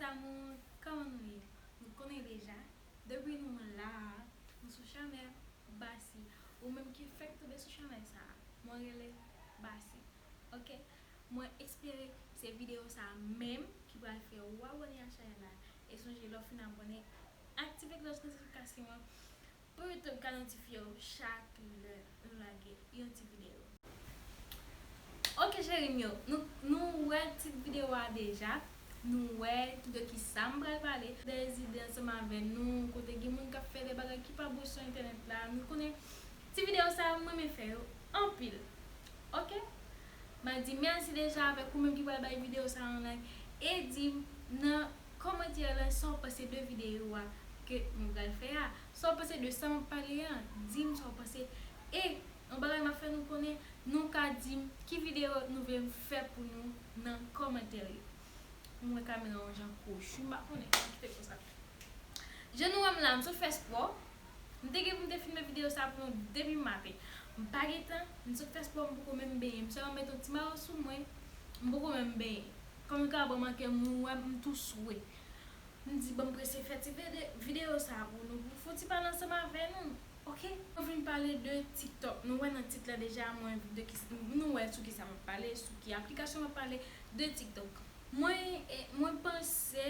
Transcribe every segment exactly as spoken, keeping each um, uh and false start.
Amour, kòman nou ye? Nou konnen deja, depi nou la, nou sou chanèl Basi. Ou menm ki fèk tonbe sou chanèl sa a, mwen rele Basi. Ok? Mwen espere se videyo sa a menm ki pral fè w abòne a chanèl la. E sonje, lè w fin abòne, aktive klòch notifikasyon an pou YouTube ka notifye w chak lè nou lage yon ti videyo. Ok, cheri m yo, nou, nou wè tit videyo a deja. Nou wè de ki sa m pral pale. De zide ansanm avè nou, kote gen moun k ap fè de bagay ki pa bon sou entènèt la. Nou konnen ti videyo sa yo, m renmen fè yo anpil. Ok? Mwen di mèsi deja avèk ou menm ki pral bay videyo sa yon like. E di m nan kòmantè la sa w panse de videyo a ke mwen pral fè a. Sa w panse de sa m ap pale a. Di m sa w panse. E yon bagay m ap fè nou konnen, nou ka di m ki videyo nou vle m fè pou nou nan kòmantè yo. Mwen wè kamera yon jan kwochi, m pa konnen, m kite konsa. Jan nou wè m la, m sot fè spò. M te gen pou m te filme videyo sa pou nou depi maten. M pa gen tan, m sot fè spò, m poko menm benyen. M sèlman met yon ti mayo sou mwen, m poko menm benyen. Kòm yon kabon manke m, nou wè m tou swe. M di, bon, m prese fè ti vide-, videyo sa pou nou, pou fouti pale ansanm avè nou. Ok? Mwen vin pale de TikTok. Nou wè nan tit la deja, mwen de ki, nou wè sou ki sa m ap pale, sou ki aplikasyon m ap pale, de TikTok. Mwen, eh, mwen panse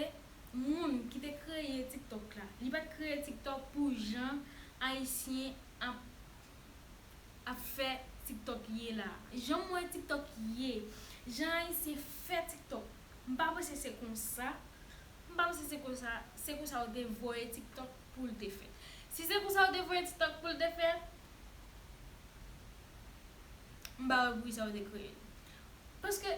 moun ki te kreye TikTok la, li pa t kreye TikTok pou jan Ayisyen ap, ap fè TikTok ye la. Jan m wè TikTok ye, jan Ayisyen fè TikTok, m pa panse se konsa. M pa panse se konsa, se konsa yo te voye TikTok pou l te fèt. Si se konsa yo te voye TikTok pou l te fèt, m pa wè poukisa yo te kreye l. Paske,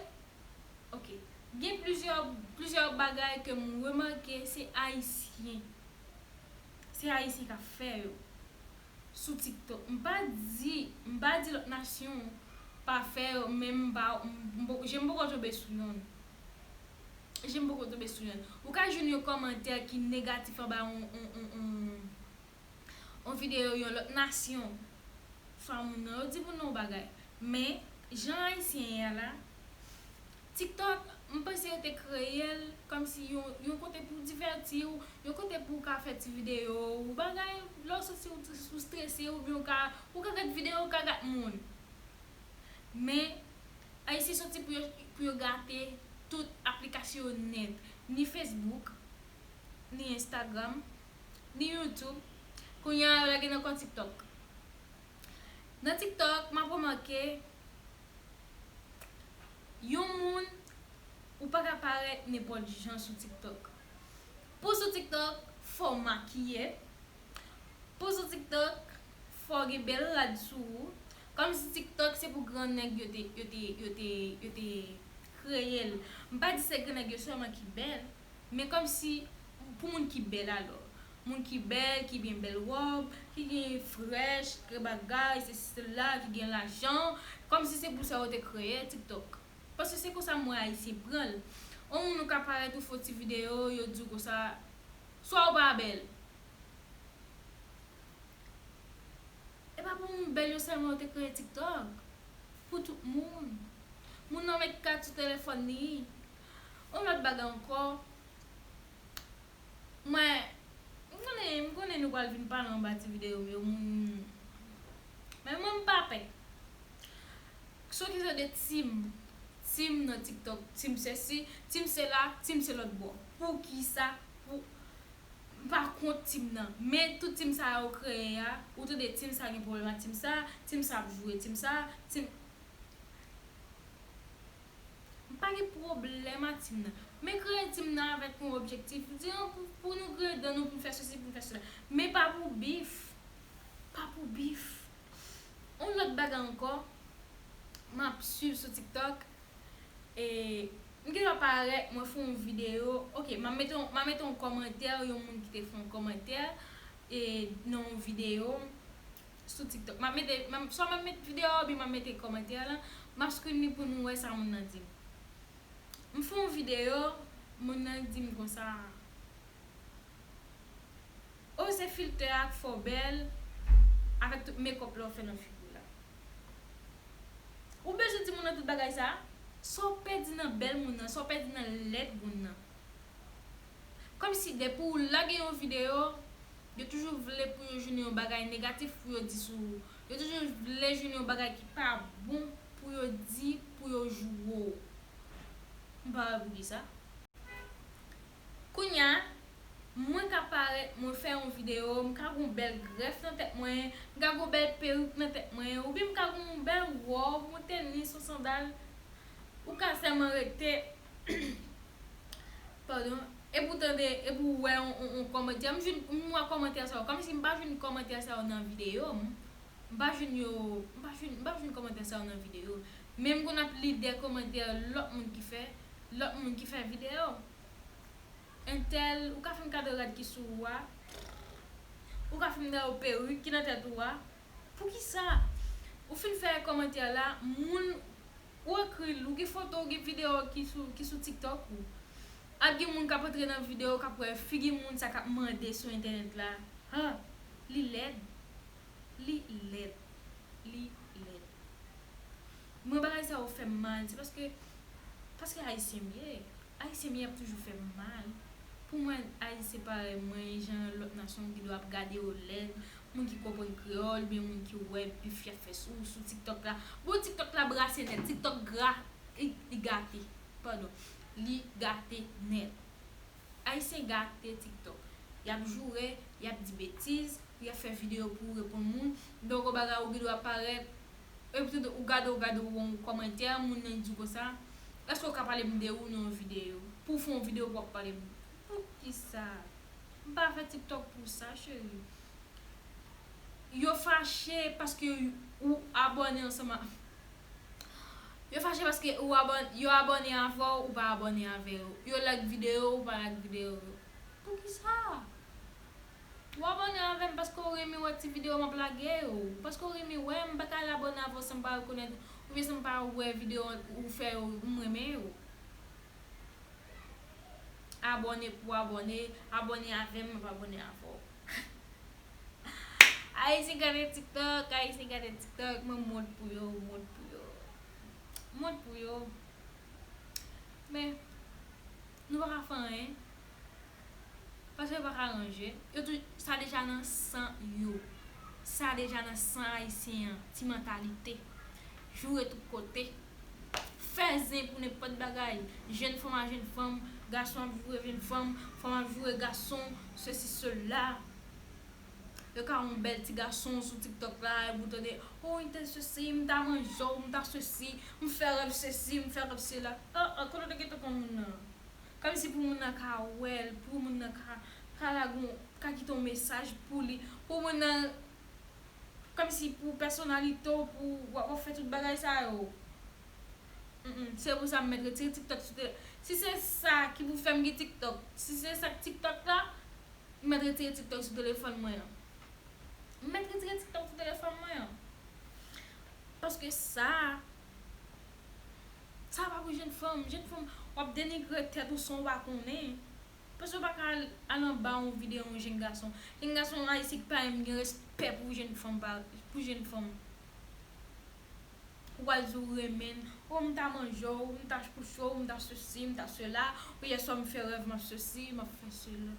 ok, gen plizyè, plizyè bagay ke m remake se Ayisyen. Se Ayisyen k ap fè yo sou TikTok. M pa di, m pa di lòt nasyon pa fè yo, men m pa, m, m, je m poko tonbe sou yonn. Je m poko tonbe sou yonn. Ou ka jwenn yon kòmantè ki negatif anba yon, yon, yon, yon, yon videyo yon lòt nasyon. Swa moun nan, yo di moun nan yon bagay. Men, jan Ayisyen ye a la, TikTok, m panse yo te kreye l kòmsi yon, yon kote pou divèti w, yon kote pou w ka fè ti videyo ou bagay, lè w santi w, w strese oubyen w ka, ou ka gad videyo, ou ka gad moun. Men, Ayisyen soti pou yo, pou yo gate tout aplikasyon yo nèt. Ni Facebook, ni Instagram, ni YouTube. Kounye a, yo lage nan kò TikTok. Nan TikTok, m ap remake, yon moun, ou pa ka parèt nenpòt jan sou TikTok. Pou sou TikTok, fò w makiye. Pou sou TikTok, fò w gen bèl rad sou ou. Kòmsi TikTok se pou gran nèg yo te, yo te, yo te, yo te kreye l. M pa di se gran nèg yo sèlman ki bèl, men kòmsi pou moun ki bèl alò. Moun ki bèl, ki gen bèl wòb, ki gen frèch, gen bagay, sesi sela, ki gen lajan. Kòmsi se pou sa yo te kreye TikTok. Paske se konsa m wè Ayisyen pran l. Yon moun ou ka parèt ou fè yon ti videyo, yo di w konsa, swa ou pa bèl. E pa pou moun bèl yo sèlman yo te kreye TikTok. Pou tout moun. Moun nan met kat sou telefòn li. Yon lòt bagay ankò. Mwen, m konnen, m konnen nou pral vin pale anba ti videyo m yo, moun. Men mwen, m pa pè. Sou kesyon de team, team nan TikTok, team sesi, team sela, team se lòt bò. Poukisa? Pou, m pa kont team nan. Men tout team sa yo kreye a, ou tande team sa gen pwoblèm ak team sa, team sa ap joure team sa, team, m pa gen pwoblèm ak team nan. Men kreye team nan avèk yon objektif. Di, "Oh, pou, pou nou griyen dan nou, pou n fè sesi, pou n fè sela." Men pa pou bif. Pa pou bif. Yon lòt bagay ankò, m ap swiv sou TikTok. E, m gen dwa parèt, mwen fè yon videyo. Ok, m ap mete yon, m ap mete yon kòmantè, yon moun ki te fè yon kòmantè, e, nan yon videyo sou TikTok. M ap mete, m ap, swa m ap mete videyo a oubyen m ap mete kòmantè a la, m ap screen li pou nou wè sa moun nan di m. M fè yon videyo, moun nan di m konsa, "Oh, se filtè a k fè w bèl avèk tout makeup la w fè nan figi w la." Ou bezwen di moun nan tout bagay sa? Sa w pèdi nan bèl moun nan, sa w pèdi nan lèd moun nan. Si depi w lage yon videyo, yo toujou vle pou yo jwenn yon bagay negatif pou yo di sou ou. Yo toujou vle jwenn yon bagay ki pa bon pou yo di, pou yo joure w. M pa wè poukisa. Kounye a, mwen ka parèt, mwen fè yon videyo, m ka gon bèl grèf nan tèt mwen, m ka gon bèl perik nan tèt mwen, oubyen m ka gon bèl wòb, yon tenis, yon sandal. Ou ka sèlman rete, padon, epi w tande, epi w wè yon, yon, yon kòmantè. M jwenn, m wè kòmantè sa yo. Kòmsi m pa jwenn kòmantè sa yo nan videyo m. M pa jwenn yo, m pa jwenn, m pa jwenn kòmantè sa yo nan videyo. Men m konn ap li de kòmantè lòt moun ki fè, lòt moun ki fè videyo. Entèl, ou ka fin gade rad ki sou ou a. Ou ka fin gade perik ki nan tèt ou a. Poukisa? Ou fin fè kòmantè la, moun ou ekri l, ou gen foto, ou gen videyo ki sou, ki sou TikTok ou. Ap gen moun k ap antre nan videyo, k ap wè figi moun sa k ap mande sou entènèt la. Ha, li lèd. Li lèd. Li lèd. Mwen bagay sa yo fè m mal. Se paske, paske Ayisyen m ye. Ayisyen m ye ap toujou fè m mal. Pou mwen, Ayisyen parèy mwen, jan lòt nasyon ki dwe ap gade yo lèd, moun ki konprann kreyòl, oubyen moun ki wè bif y ap fè sou, sou TikTok la. Bon, TikTok la brase nèt, TikTok gra, li, li gate. Padon. Li gate nèt. Ayisyen gate TikTok. Y ap joure, y ap di betiz, y ap fè videyo pou reponn moun. Donk, yon bagay ou gen dwa parèt, epi tou ou gade, ou gade yon kòmantè, moun nan di w konsa, èske w ka pale m de ou nan yon videyo? Pou w fè yon videyo pou w ap pale m. Poukisa? M pa fè TikTok pou sa, cheri. Yo fache paske ou abòne ansanm a, yo fache paske ou abòne, yo abòne avè w, ou pa abòne avè yo. Yo like videyo, ou pa like videyo yo. Poukisa? Ou abòne avè m paske w renmen wè ti videyo m ap lage yo. Paske w renmen wè m, m pa ka al abòne avè w san m pa rekonèt ou, oubyen san m pa wè videyo ou fè yo, m renmen yo. Abòne pou abòne, abòne avè m, m ap abòne avè w. Ayisyen gade TikTok, Ayisyen gade TikTok, mwen mont pou yo, mont pou yo. Mont pou yo. Men, nou pa ka fè anyen. Paske yo pa ka ranje. Yo tou, sa deja nan san yo. Sa deja nan san ayisyen an. Ti mantalite. Joure tout kote. Fè zen pou nenpòt bagay. Jèn fanm a jèn fanm, gason ap joure jèn fanm, fanm ap joure gason, sesi, sela. Yo ka yon bèl ti gason sou TikTok la, epi w tande, oh, entèl sesi, m ta manje w, m ta sesi, m fè rèv sesi, m fè rèv sela. Ah, ah, kote w te gentan konn moun nan? Kòmsi pou moun nan ka wè l, pou moun nan ka, ka lage yon, ka kite yon mesaj pou li, pou moun nan, kòmsi pou pèsonalite w, pou w ap fè tout bagay sa yo. Mm, mm. Se pou sa m mèt retire TikTok sou te-, si se sa ki pou fè m gen TikTok, si se sa k TikTok la, m mèt retire TikTok sou telefòn mwen an. M mèt retire TikTok sou telefòn mwen an. Paske sa, sa pa pou jèn fanm. Jèn fanm, w ap denigre tèt ou san w pa konnen. Paske w pa ka al, al anba yon videyo yon jèn gason. Jèn gason ayisyen ki pa menm gen respè pou jèn fanm, pa, pou jèn fanm. Ou pral di w renmen l. Oh, m ta manje w, m ta kouche w, m ta sesi, m ta sela. Ou yè swa m fè rèv, m ap sesi, m ap fè sela.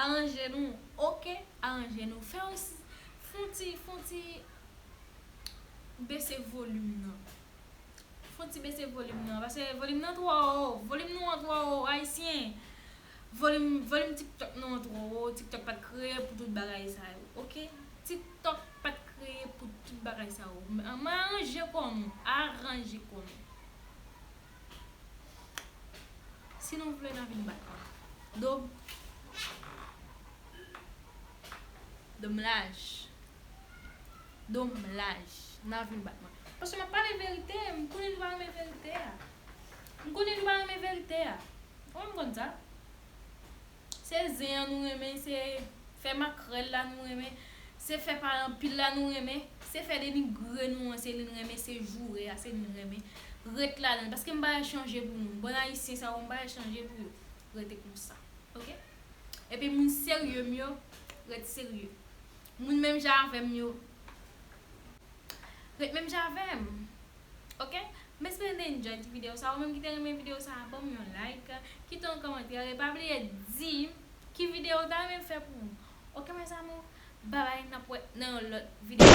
Aranje nou, oke? Aranje nou. Fè yon, fè yon ti, fè yon ti bese volim nan. Fè yon ti bese volim nan. Paske volim nan twò wo. Volim nou an twò wo, ayisyen. Volim, volim TikTok nou an twò wo. TikTok pa t kreye pou tout bagay sa yo, oke? TikTok pa t kreye pou tout bagay sa yo. Mwen aranje kò nou. Aranje kò nou. Si nou vle, n a vin bat mwen. Do m. Do m laj. Do m laj. N a vin bat mwen. Paske m ap pale verite, m konnen nou pa renmen verite a. M konnen nou pa renmen verite a. Ou menm konn sa. Se zen an nou renmen, se fè makrèl la nou renmen, se fè pale anpil la nou renmen, se fè denigre nou an, se li n renmen, se joure a, se li n renmen. Ret ladan l, paske m pa chanje pou nou. Bann ayisyen sa yo, m pa chanje pou yo. Rete konsa. Oke? Epi moun serye m yo, ret serye. Moun menm jan avè m yo, ret menm jan avè m. Oke? M espere n te enjoy ti videyo sa. Ou menm ki te renmen videyo sa, ban m yon like, kite yon kòmantè, e pa bliye di ki videyo w ta renmen m fè pou ou. Oke, mes amours, babay, n ap wè nan yon lòt videyo.